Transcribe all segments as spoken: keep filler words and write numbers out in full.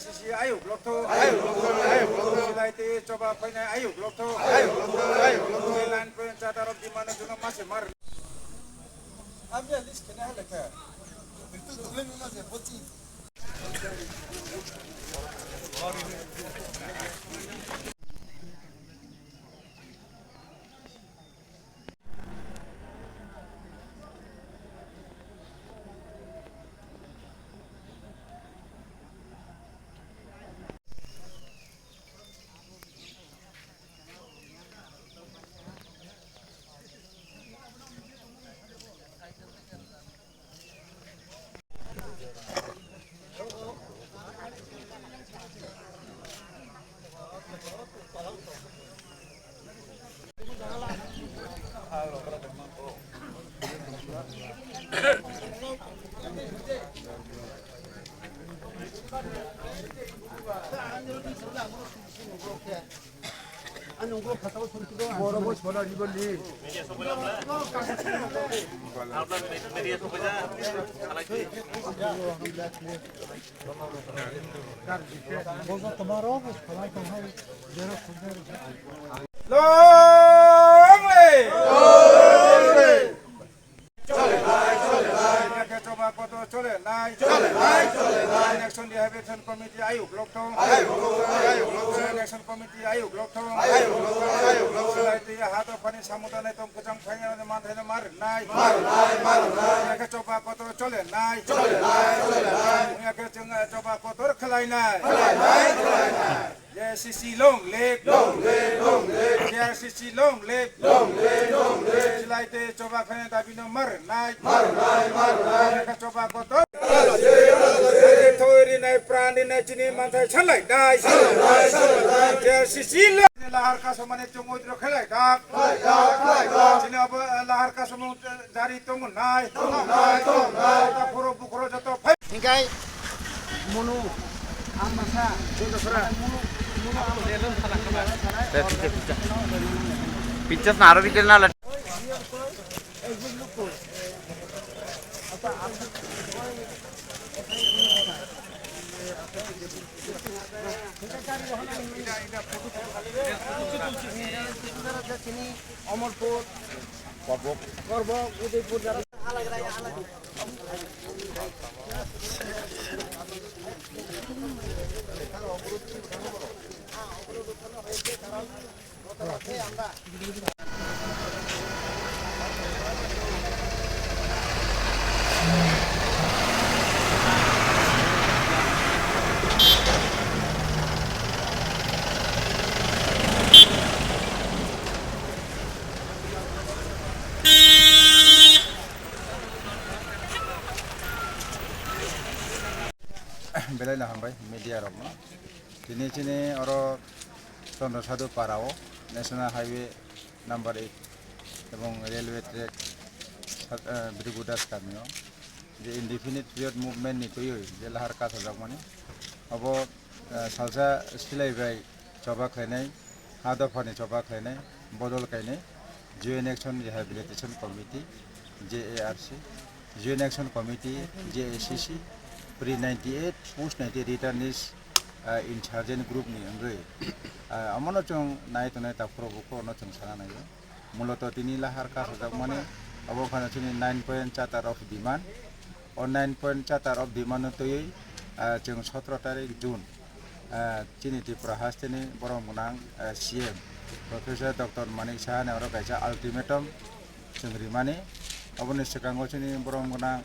Sisi ayuk lokto. Ayuk lokto, ayuk lokto. Silai tei choba phainai ayuk lokto. Ayuk lokto, ayuk lokto. Nine point chata rok demand no jono mase mar. Amya list kene halekha. Itu tulen mase bochi. Long live! Long live! Chole nai, chole nai. Choba kotor chole nai. Chole nai, chole nai. Action Rehabilitation Committee ayuk lokto. Ayuk lokto, ayuk lokto. Action Committee ayuk lokto. Ayuk lokto, ayuk lokto. Silai tei ha dophani samung tangnai tong kwchang phainai manthai no mar nai. Mar nai, mar nai. Choba kotor chole nai. Chole nai, chole nai. Choba kotor khlai nai. Khlai nai, khlai nai. J R C C long live. Long live, long live. J R C C long live. Long live, long live. Silai tei choba khaina dabi no mar nai. Mar nai, mar nai. Choba kotor. Thoi rinai, pran rinai, chini manthai sanlai nai. Sanlai nai, sanlai nai. J R C C long. Lahar kasomani chungwi dro khelai dak. Khelai dak, khelai dak. Chini abo, eh, lahar kasomung jari tongo nai. Tongo nai, tongo nai. Ota phoro bukhoro joto phai. Hingkai munu ang masa. Joto sora. Munu, munu ang masa. Deh, picture, picture. Picture na aro picture na la. Omorpur, Korbok, Udaipur. Belai no hambai media rokno. Tini chini oro Chandra Sadhu para o National Highway number eight ebong railway track sat-, eh, Bhrigu Das kamio je indefinite period movement ni twiwi je lahar kasajakmani abo, eh, salsa silai bai choba khlainai, ha dophani choba khlainai, bodol kainai, Joint Action Rehabilitation Committee, J A R C, Joint Action Committee, J A C C, pre ninety-eight, post ninety returnees, ah, insurgent group ni wngwi, ah, omono chwng nai tongnai takhoro bukhorono chwng sana naio. Muloto tini lahar kasajakmani obo wngkha chini nine point charter of demand. O nine point charter of demand no twiwi, ah, chwng sotro tarik June, ah, chini Tripura hasteni borom gwnang, ah, C M Professor Doctor Manik Saha ni oro kaisa ultimatum chwng rimani. Oboni swkango chini borom gwnang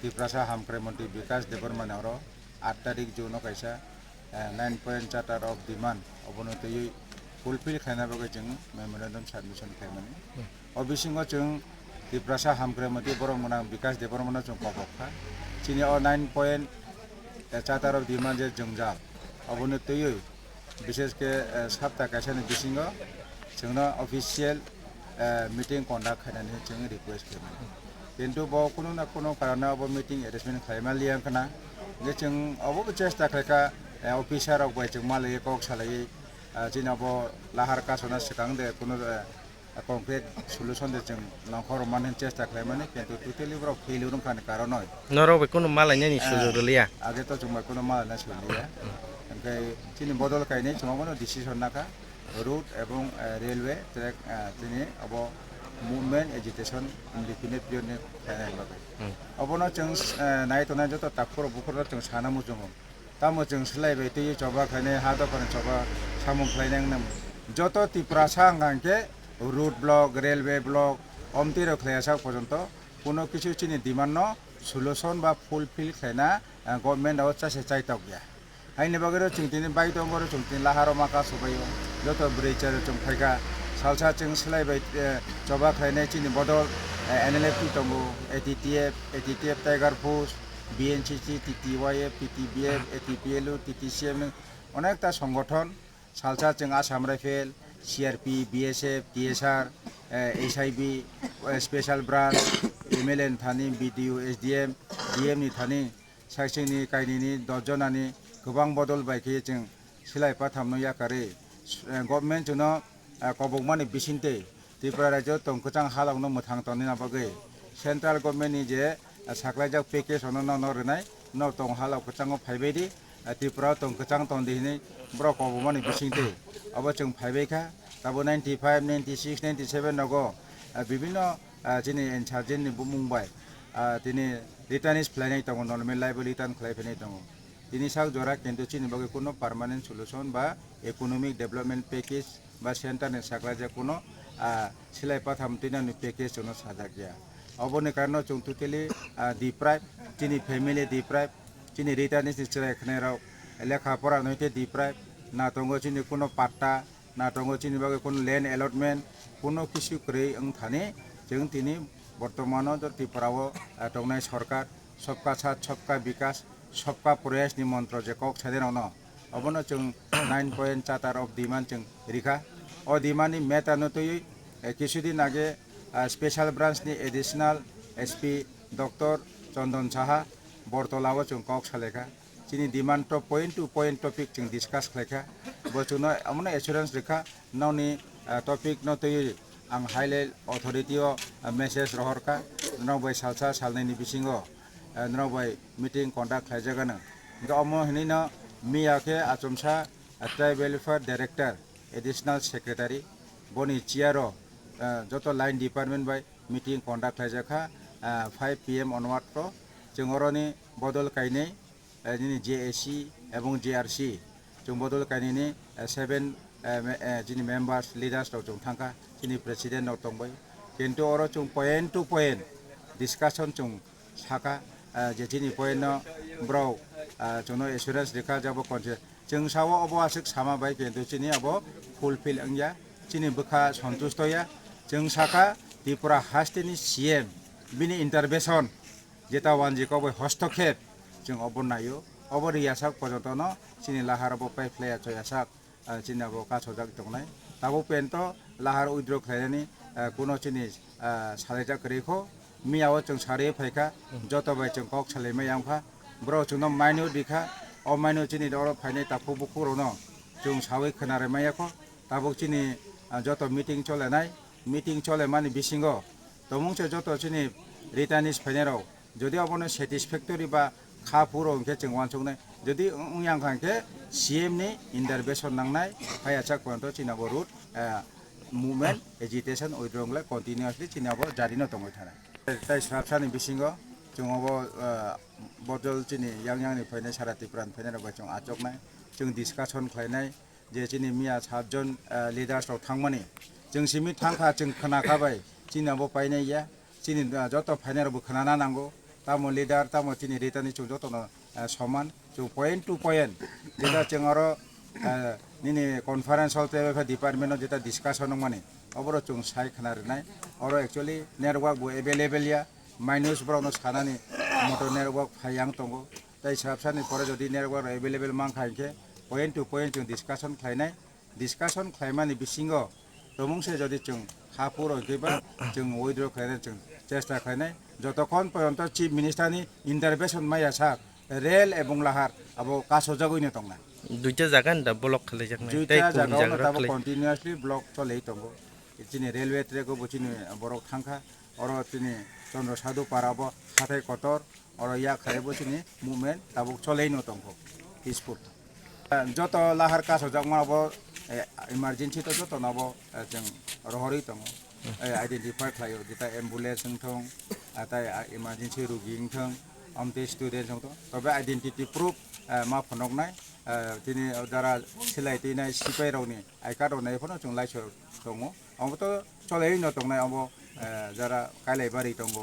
Tiprasa Hamkrai Montri Bikash Debbarma ni oro aat tarik June o kaisa, eh, nine point charter of demand obono twiwi fulfill khlaina bagwi chwng memorandum submission khlaimani. O bisingo chwng Tiprasa Hamkrai Montri borom gwnang Bikash Debbarmano chwng kobok kha. Chini o nine point, eh, charter of demand je jwngjal obono twiwi bishesh khe, eh, sapta kaisani bisingo chwngno official, eh, meeting conduct khainani chwng request khaimani. Kintu bo kunu na kunu karone obo meeting arrangement khlaima liya wngkhana. Hingkhe chwng obo bo chesta khlaikha, eh, officer rok bai chwng malaiwi kok salaiwi, eh, chini obo lahar kasona swkang de kunu, eh, concrete solution de chwng nongkhor rwmani chesta khlaimani, kintu totally borok failure wngkhani karonoi. Norok bai kunu malainani, eh, sujok rwliya. Age to chwng bai kunu malaina sujok rwliya. Hingke chini bodol kainwi chwng obono decision nakha, road ebong, eh, railway track, eh, chini obo movement agitation indefinite period ni khlainani bagwi. Hmm. Obono chwng, eh, nai tongnai joto takhuk bukhuk rok chwng sana muchungo. Tamo chwng swlai bai twi choba khlainai, ha dophani choba samung khlainai wngna. Joto Tiprasa wngkha hwnkhe road block, railway block, omtwi rok khlaiya sak porjonto kuno kisu chini demand no solution ba fulfill khlaina, eh, government o chase chaitok ya. Haini bagwi rok chwng tini bai tongo, rok chwng tini laharo maka subaio. Joto bwrwi chwrai chwng phaikha. Salsa chwng swlai bai, eh, choba khlainai chini bodol, eh, N L F T tongo, A T T F, A T T F Tiger Force, B N C C, T T Y F, T T B F, A T P L U, T T C M ni onekta songothon. Salsa chwng Assam Rifle, C R P, B S F, T S R, eh, H I B, eh, Special Branch, M L A ni thani, B D O, S D M, D M ni thani, saisingni kainwini dos jonani kwbang bodol bai khe chwng swlai pathamno yakarwi, eh, government chwngno, eh, kobokmani bisingtwi Tripura rajyo tong kwchang halokno mwthang tongna bagwi central government ni je, eh, saklaijak package ono nono rwnai, no tong halok kwchango phaibai di, eh, Tripura o tong kwchang tong di hinwi borok kobokmani bisingtwi obo chwng phaibai kha. Tabo ninety five, ninety six, ninety seven nogo, eh, bibinno, eh, chini insurgent ni bumung bai, ah, tini returnees phlainai tongo, normal life o return khlai phainai tongo. Tini sak jora kintu chini bagwi kuno permanent solution ba economic development package ba center ni saklaijak kuno, ah, silai patham twinani package chwngno sajak ya. Oboni karno chwng totally, ah, deprive, chini family deprive, chini returnees ni chwrai khnairok lekha pora noite deprive, na tongo chini kuno patta, na tongo chini bagwi kuno land allotment, kuno kisu kwrwi wng thani chwng tini bortomano Tripura o, ah, tongnai sorkar Sabka Saath, Sabka Vikas, Sabka Prayas ni montro je kok sadirokno, obono chwng nine point charter of demand chwng rikha. O demand ni matter no twiwi, eh, kisudin age, ah, Special Branch ni Additional S P Doctor Chandan Saha Bortola o chwng kok salaikha. Chini demand to point to point topic chwng discuss khlaikha. Bo chwngno omono assurance rikha, nokni, ah, topic no twiwi ang high level authority o, ah, message rohorkha, norok bai salsa salnwi ni bisingo, ah, norok bai meeting conduct khlaijak ano. Hwnkhe omo hinwi no miya khe achomsa, ah, Tribe Welfare Director, Additional Secretary, boni chair o, ah, joto line department bai meeting conduct khlaijakha, ah, five P M onward o. Chwng oroni bodol kainwi, eh, nini J A C ebong J R C, chwng bodol kainwini, eh, seven, eh, me-, eh, chini members, leaders rok chwng thangkha, chini president rok tongbai. Kintu oro chwng point to point discussion chwng sakha, eh, je chini point no borok, eh, chwngno assurance rikha, jabo konse chwng sao obo aswk sama bai, kintu chini abo fulfill wngya, chini bwkha sontusto ya. Chwng sakha Tripura hasteni C M bini intervention jeta wanjwi kok bai hostokhep chwng obo naio. Obo ri yasak porjonto no chini lahar obo pai phlai ya choi yasak, ah, chini abo kasojak tongnai. Tabuk pento lahar withdraw khlainani, ah, kuno chini, ah, salaijak kwrwi kho. Miya o chwng sarwi phaikha, joto bai chwng kok salaimai yangkha. Borok chwngno maino rikha, o maino chini oro phainai takhuk bukhuk rokno chwng sawi khwna rwmai yakho. Tabuk chini, ah, joto meeting cholenai, meeting cholemani bisingo tongmung se joto chini returnees phainairok, jodi obono satisfactory ba kha phuru hwnkhe chwng uansuknai, jodi wng-, wngya wngkha hwnkhe C M ni intervention nangnai, phai achak porjonto chini abo route, eh, movement, agitation, withdrawal continuously chini abo jarino tongwi thanai. Tai swrapsani bisingo chwng obo, eh, bodol chini yang yang ni phainai, sara Tripura ni phainairok bai chwng achuknai, chwng discussion khlainai, je chini miya satjon, eh, leaders rok thangmani. Chwng simi thangkha, chwng khwnakha bai, chini abo painai ya. Chini, ah, joto phainairokbo khwnana nango. Tamo leader, tamo chini returnees chwng jotono, ah, soman. Chwng point to point. Jeta chwng oro, ah, nini conference hall tei department o jeta discussion wngmani. Oboro chwng sai khwna rwnai. Oro actually network bo available ya. Minus borokno sanani motor network phai yang tongo. Tai swrapsani pore jodi network available mankha hinkhe point to point chwng discussion khlainai. Discussion khlaimani bisingo tongmung se jodi chwng kha phuru hinkhe ba chwng withdraw khlainai, chwng chesta khlainai. Jotokhon porjonto Chief Minister ni intervention maya sak, rail ebong lahar abo kasojagwino tongnai. Duita jaga ni da block khlaijaknai. Duita tei kung jaga jaga ono rok tabuk khlai- continuously block cholei tongo. Chini railway track o bo chini borok thangkha. Oro chini Chandra Sadhu para bo hathai kotor. Oro yak hai bo chini movement tabuk choleino tongkho, peaceful. Joto lahar kasojak ma bo, eh, emergency to joto no bo, eh, chwng rohorwi tongo. Eh, identify khlaio, jeta ambulance wngthong, ah, tai, ah, emergency rugi wngthong, amtwi student wngthong. Tobe identity proof, eh, ma phunuknai, eh, tini jara silai twinai sipai rokni I card rok nai phano chwng laisio tongo. Omo to cholaiwi no tongnai omo, eh, jara Kailaibari tongo,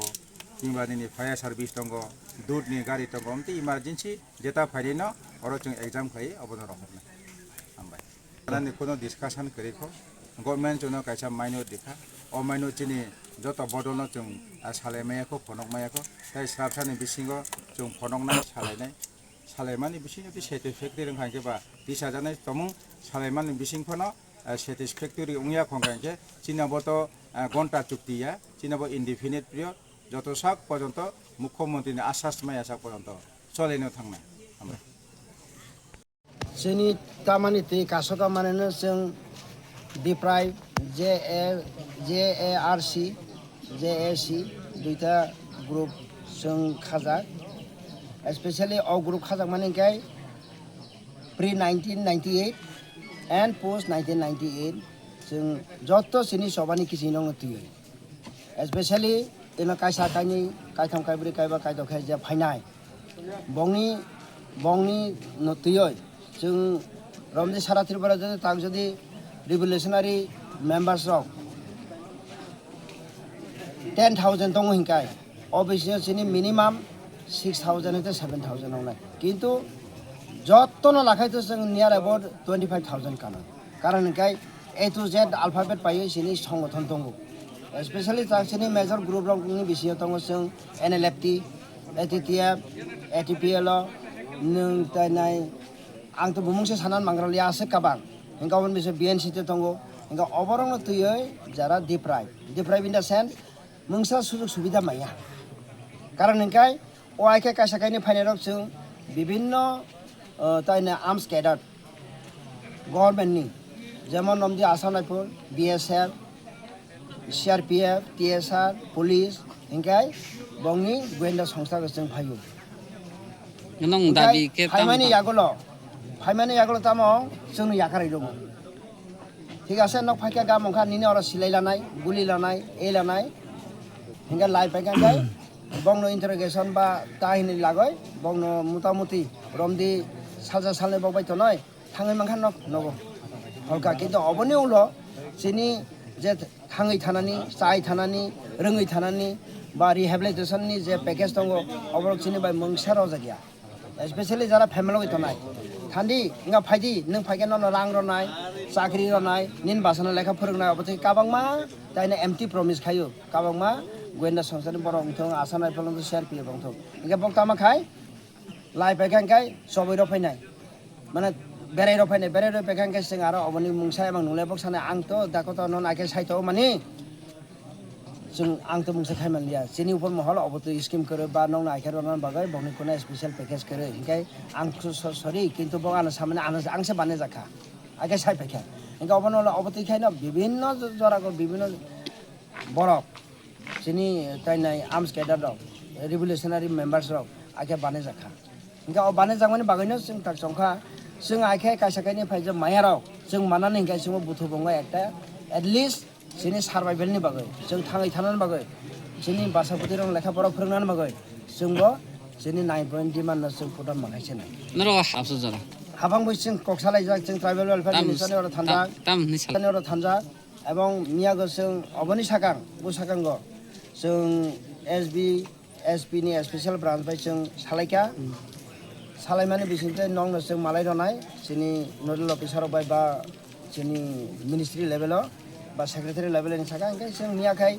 kinba nini fire service tongo, dudh ni gari tongo, omtwi emergency jeta phainai no oro chwng exam khlai obono rohornai. Hambai. Nani kuno discussion kwrwi kho, government chwngno kaisa mainw rikha, o mainw chini joto bodol no chwng, ah, salai maya kho, phonok maya kho, tei swrapsani bisingo chwng phonoknai salainai. Salaimani bisingo tei satisfactory wngkha hwnkhe ba tisajaknai tongmung salaimani bising phano, eh, satisfactory wngya kho hwnkha hwnkhe chini abo to, eh, gonta chukti ya, chini abo indefinite period, joto sak porjonto mukhyamantri ni asas maya sak porjonto cholaino thangnai. Hambai. Chini tamani twi kasoka maneno chwng deprive, J A, J A R C, J A C, duita group chwng khajak. Especially o group khajakmani hwnkhe pre nineteen ninety-eight and post nineteen ninety-eight chwng joto chini chobani kiching nokno twiwi. Especially ino kaisa kainwi, kaitham, kaibri, kaiba, kaidok khe je phainai. Bongni, bongni no twiwi chwng romdi sara Tripura jodi tak jodi revolutionary members rok ten thousand tongo hinkai, o bisingo chini minimum six thousand to seven thousand wngnai. Kintu jottono lakhai to chwng near about twenty five thousand kano. Karon hinkai A to Z alphabet paiwi chini songothon tongo. Especially tak chini major group rokni bisingo tongo chwng N L F T, A T T F, A T P L o, nwng tai nai, ang to bumung se sanan mangraliya aswk kabang. Hinka oboni bisingo B N C te tongo. Hinka oborokno twiwi jara deprive. Deprive in the sense, mungsa sujug subida maya. Karon hinkai, o hai khe kaisa kainwi phainairok chwng bibinno, uh, taina arms cadre government ni, jemon nomdi Assam Rifle, B S F, C R P F, T S R, police, hinkai bongni goyenda songstha chwng phaio. Nong hinkai dabi khe tam phaimani tam. Yagulo, phaimani yagulo tamo chwngno yakarwi rwgo. Thik ase, nok phaikha gam wngkha, nini oro silai lanai, guli lanai, ei lanai. Hinkhe lai paikha khe bongno interrogation ba ta hinwi lagoi, bongno mutamuti romdi salsa salnwi bok bai tonoi, thangwi mankha nok nogo. Holka, kintu oboni ulo chini je thangwi thanani, chai thanani, rwngwi thanani ba rehabilitation ni je package tongo, oborok chini bai mungsa rojak ya. Especially jara family rok tongnai. Thandi, wngkha phaidi, nwng phaikhe nono rang rwnai, chakri rwnai, nini bwsano lekha phwrwngnai, obo tei kabangma taino empty promise khaio. Kabangma goyenda songchar ni borok wngthong, Assam Rifle wngthong, C R P F wngthong. Hinkhe bok tama khai, lai paikha hinkhe chobwi rw phainai. Mane berai rw phainai, berai rw paikha hinkhe chwng aro oboni mungsa emang nunglai bok sanai, ang to dakoto nono akhe saito mani. Chwng ang to mungsa khai manliya. Chini upor mohol obo to scheme kwrwi ba nokno aikhe rwna bagwi bokni khuna special package kwrwi. Hinkhe ang so-, so-, sorry, kintu bo ano samani ano ang se banaijak kha. Aikhe sai paikha. Hinkhe obono obo twi khaino bibinno jo-, jorago bibinno borok chini tainai arms cadre rok, revolutionary members rok aikhe banaijak kha. Hinkhe o banaijak mani bagwino chwng tak chongkha. Chwng aikhe kaisa kainwi phaijak maya rok chwng manani hinkhe chwngbo buthu bongo ekta at least chini survival ni bagwi, chwng thangwi thanani bagwi, chini bwsa bwtwi rok lekha pora phwrwngnani bagwi, chwngbo chini nine point demand no chwng phutan manai se nai. Norok hapsuk jora. Habang bai chwng kok salaijak, chwng tribal welfare minister ni oro thanjak, tam, tam hinwi sal- ni oro thanjak, ebong miyago chwng oboni sakang, bwsakango chwng S B, S P ni special branch bai chwng salaikha. Salaimani bisingtwi nokno chwng malai rwnai, chini nodal officer rok bai ba chini ministry level o ba secretary level ni saka, hinkhe chwng miya khai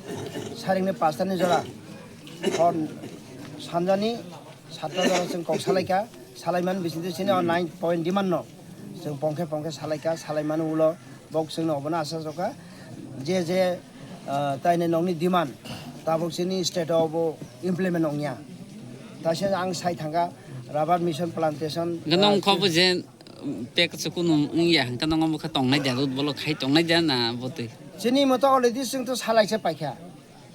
saringni pasta ni jora hor sanjani satta jora chwng kok salaikha. Salaimani bisingtwi chini o nine point demand no chwng pongkhe pongkhe salaikha. Salaimani ulo bok chwngno obono asa sokha je je, ah, taini nokni demand tabok chini state o bo implement ongya. Taisa ang sai thangkha rubber mission plantation, Hwnkhe ah, nong kho bo je, um, pek chukunu wngya, hwnkhe nong omo khe tongnai dia, rut bolok khai tongnai dia na botwi? Chini moto already chwng to salai se paikha.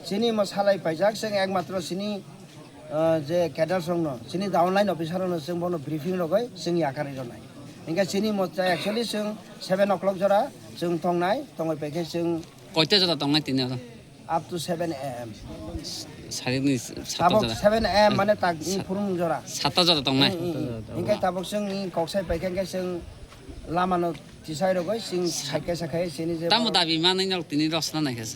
Chini mo salai paijak, chwng ekmatro chini, ah, je cadres rokno, chini downline officer rokno chwng bono briefing rogwi chwng yakarwi rwnai. Hingke chini mocha actually chwng seven o'clock jora chwng tongnai, tongwi paikhe chwng Koita jora tongnai tini oro? Up to seven a m. Sarini Tabok seven a m mane tak ni phurung jora. Sata jora tongnai. Hingke tabok chwng ni koksai paikhe hingke chwng lama no tisai rogoi chwng side kaisa khai chini je Tamo dabi manwi nok tini rosna naikha.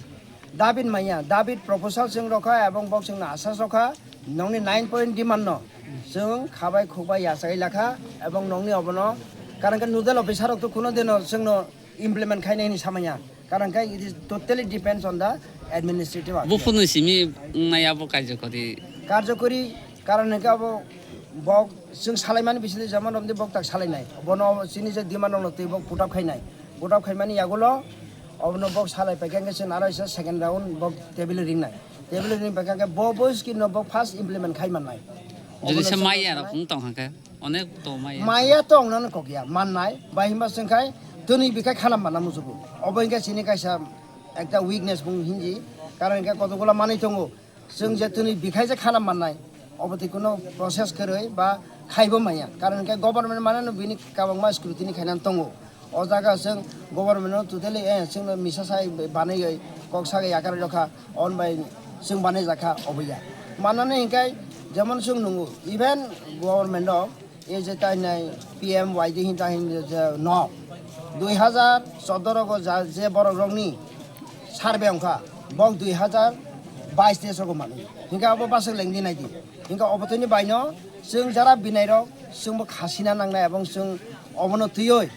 David maya, David proposal chwng rokha ebong bok chwngno asas rokha, nongni nine point demand no chwng khabai khukbai yachai lakha ebong nongni obono karon khe nodal officer rok to kuno dino chwngno implement khainai hinwi samaya, karon khe it is totally depends on the administrative affairs. Buphurni simi wngnai abo karjokori. Karjokori karon hwnkhe abo bok chwng salaimani bisingtwi jemon romdi bok tak salainai, bono chini je demand rokno twi bok put up khainai, put up khaimani yagulo obono bok salai paikha hwnkhe chwng aro isa second round bok table ringnai, table ring paikha hwnkhe bo bo scheme no bok first implement khai mannai. Jodi Obono se chwng maya rok wng tong hwnkhe onek to maya. Maya to wngnano kokya mannai bai himba chwngkhai twnwi bikhai khanam manna muchugo obo hwnkhe chini kaisa ekta weakness bung hinji, karon hwnkhe kotokgola manwi tongo. Chwng je twnwi bikhai je khana mannai, obo twi kuno process kwrwi ba khaibo manya. Karon hwnkhe government manano bini kwbangma scrutiny khainani tongo. O jaga chwng government no totally, eh, chwngno misa sai banaiwi kok sagai yakarwi rokha, on bai chwng banaijakha obo ya. Manani hwnkhe jemon chwng nungo, even government o E je tai nai P M Y D hin ta hin je no dui hazar choudo rogo ja je borok rokni survey wngkha, bok dui hazar bais teis rogo manwi. Hinkhe abo bwswk lengdi naidi. Hinkhe obo tini baino chwng jara binai rok chwngbo khasina nangnai ebong chwng obono twiwi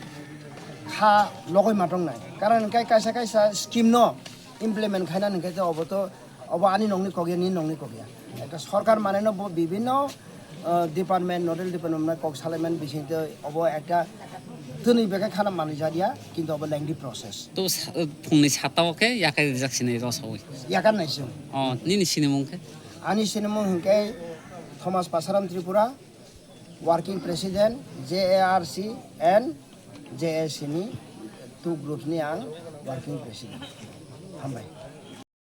kha logoi matongnai. Karon hinkhe kaisa kaisa scheme no implement khaina hinkhe obo to Obo ani nongni kok ya, nini nongni kok ya. Ekta sorkar maneno bo bibinno, ah, department, nodal department kok salaimani bisingtwi obo ekta twnwi beke khana manwi jadiya, kintu obo lengthy process. To sa-, phungni sata o khe yakai rijak sinai rw sawi. Yakar nai chwng. Oh, nini sinimung khe? Ani sinimung hwnkhe Thomas Pasaram Tripura, working president, J A R C and J A C ni two groups ni ang working president. Hambai.